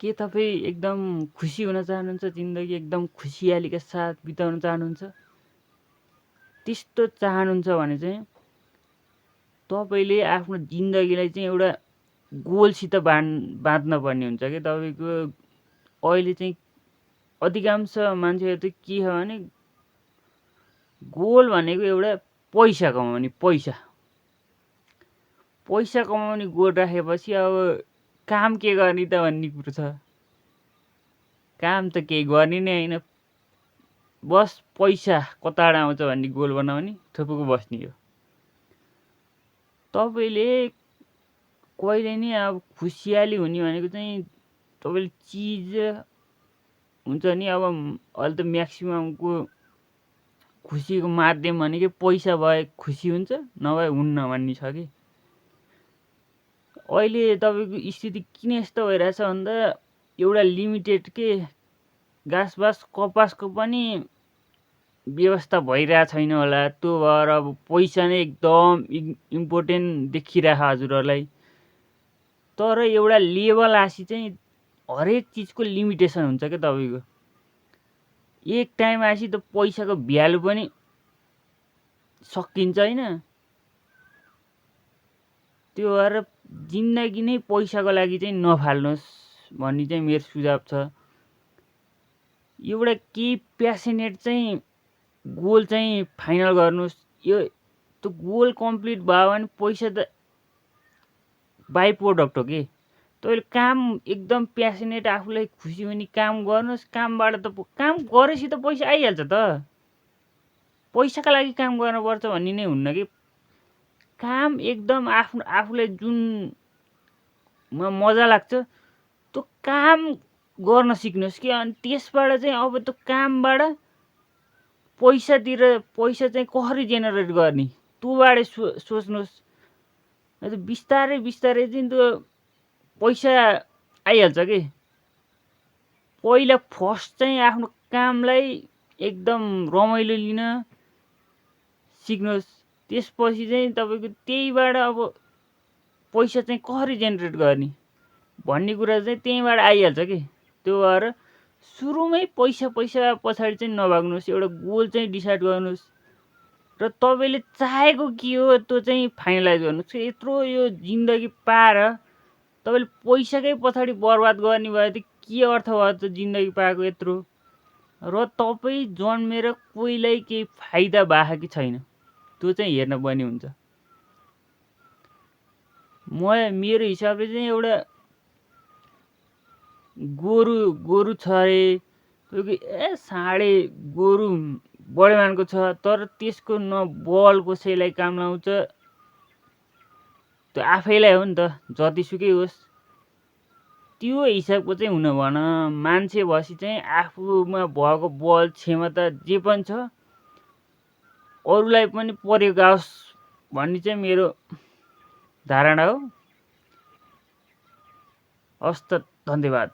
के तपाईँ एकदम खुसी हुन चाहनुहुन्छ? जिन्दगी एकदम खुसियालीका साथ बिताउन चाहनुहुन्छ? त्यस्तो चाहनुहुन्छ भने चाहिँ तपाईँले आफ्नो जिन्दगीलाई चाहिँ एउटा गोलसित बाँध्न पर्ने हुन्छ क्या। तपाईँको अहिले चाहिँ अधिकांश मान्छेहरू चाहिँ के छ भने गोल भनेको एउटा पैसा कमाउने, पैसा कमाउने गोल राखेपछि अब काम के गर्ने त भन्ने कुरो छ। काम त केही गर्ने नै होइन, बस पैसा कताबाट आउँछ भन्ने गोल बनाउने, थुपुको बस्ने हो। तपाईँले कहिले नि अब खुसियाली हुने भनेको चाहिँ तपाईँले चिज हुन्छ नि। अब अहिले त म्याक्सिममको खुसीको माध्यम भनेकै पैसा भए खुसी हुन्छ, नभए हुन्न भन्ने छ कि। अहिले तपाईँको स्थिति किन यस्तो भइरहेछ भन्दा एउटा लिमिटेड के घाँसबास कपासको पनि व्यवस्था भइरहेको छैन होला। त्यो भएर अब पैसा नै एकदम इम्पोर्टेन्ट देखिरहेछ हजुरहरूलाई। तर एउटा लेभल आसी चाहिँ हरेक चिजको लिमिटेसन हुन्छ क्या तपाईँको। एक टाइम आसी त पैसाको भ्यालु पनि सकिन्छ होइन। त्यो भएर जिन्दगी नै पैसाको लागि चाहिँ नफाल्नुहोस् भन्ने चाहिँ मेरो सुझाव छ। एउटा केही प्यासनेट चाहिँ गोल चाहिँ फाइनल गर्नुहोस्। यो त्यो गोल कम्प्लिट भयो भने पैसा त बाई प्रोडक्ट हो कि। तपाईँले काम एकदम प्यासनेट आफूलाई खुसी हुने काम गर्नुहोस्। कामबाट त काम गरेपछि त पैसा आइहाल्छ त। पैसाका लागि काम गर्नुपर्छ भन्ने नै हुन्न कि। काम एकदम आफूलाई जुनमा मजा लाग्छ त्यो काम गर्न सिक्नुहोस् कि। अनि त्यसबाट चाहिँ अब त्यो कामबाट पैसा चाहिँ कसरी जेनेरेट गर्ने त्योबारे सोच्नुहोस्। बिस्तारै बिस्तारै चाहिँ त्यो पैसा आइहाल्छ कि। पहिला फर्स्ट चाहिँ आफ्नो कामलाई एकदम रमाइलो लिन सिक्नुहोस्। त्यसपछि चाहिँ तपाईँको त्यहीबाट अब पैसा चाहिँ कसरी जेनेरेट गर्ने भन्ने कुरा चाहिँ त्यहीँबाट आइहाल्छ कि। त्यो भएर सुरुमै पैसा पछाडि चाहिँ नभाग्नुहोस्। एउटा गोल चाहिँ डिसाइड गर्नुहोस् र तपाईँले चाहेको के हो त्यो चाहिँ फाइनलाइज गर्नुहोस्। यत्रो यो जिन्दगी पाएर तपाईँले पैसाकै पछाडि बर्बाद गर्ने भए त के अर्थ भयो त जिन्दगी पाएको यत्रो। र तपाईँ जन्मेर कोहीलाई केही फाइदा भएको कि छैन त्यो चाहिँ हेर्नुपर्ने हुन्छ। मेरो हिसाबले चाहिँ एउटा गोरु छ अरे साढे गोरु बढेमानको छ तर त्यसको न बल कसैलाई काम लाउँछ। त्यो आफैलाई हो नि त। जतिसुकै होस् त्यो हिसाबको चाहिँ हुन भन। मान्छे भएपछि चाहिँ आफूमा भएको बल क्षमता जे पनि छ अरूलाई पनि प्रयोग आओस् भन्ने चाहिँ मेरो धारणा हो। हस् त, धन्यवाद।